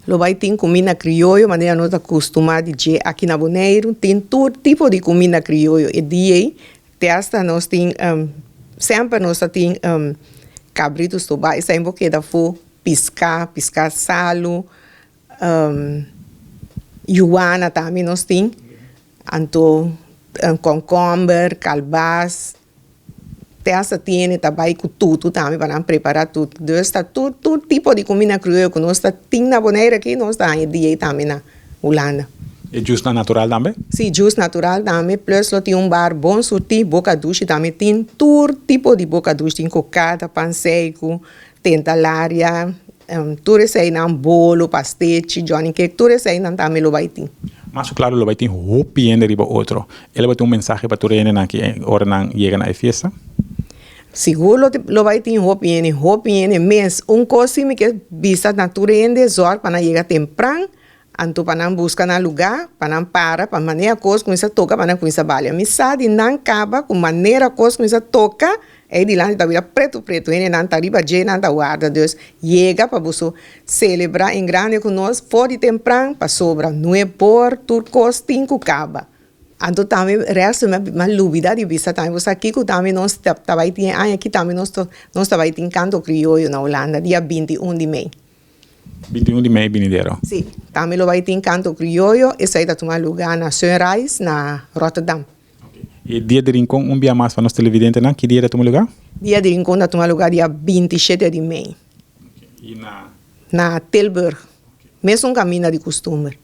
Lo bai tin kuminda krioyo manera nos ta kustumá di dje aki na Boneiru. Tin tur tipo di kuminda krioyo e dia ei. Te asta nos tin semper nos ta tin kabritu stobá esei bo keda fu piská, piská salu, yuana tambe nos tin, anto kònkòmber, kalbas. Te hasta tiene ta bai ku tutu tambe pa nan prepara tutu. Dus ta tur tur tipo di kuminda krioyo ku nos ta tin na Bonaire aki nos ta haña dia ei tambe na Hulanda. E juice nan natural tambe? Si, juice natural tambe, plus lo tin un bar bon surti, boka dushi tambe tin, tur tipo di boka dushi tin, kokada, pan seiku, tentalaria, Tur eseinan, bolo, pastechi, johnny cake, tur eseinan tambe lo bai tin. Mas ku klaru lo bai tin hopi hende riba otro. E lo bai tin un mensahe pa tur e hendenan aki ora nan yega na e fiesta? Sigur lo lo bai tin hopi hende, hopi hende mes. Un kos si mi ke bisa na tur hende, zòrg pa nan yega tempran Anto pa nan buska nan lugá, pa nan para, pa manera kos kuminsá toka, pa nan kuminsá balia. Mi sa di nan kaba ku manera kos kuminsá toka, ei dilanti ta bira pretu pretu, hendenan ta riba dje, nan ta warda. Dus, yega pa boso selebrá en grande ku nos for di tempran, pasobra no e por tur kos tin ku kaba. Anto tambe resto mi a lubida di bisa tambe, bo sa kiko tambe nos ta bai tin e aña aki tambe nos ta bai tin kanto krioyo na Hulanda dia 21 di mei. 21 di mei binidero. Sí, tambe lo bai tin kanto krioyo, esei ta tuma lugá na Sunrise na Rotterdam. E Dia di Rincon un bia mas pa nos televidentenan, ki dia ta tuma lugá? Dia di Rincon ta tuma lugá dia 27 di mei. I na? Na Tilburg, mesun kaminda di kustumber.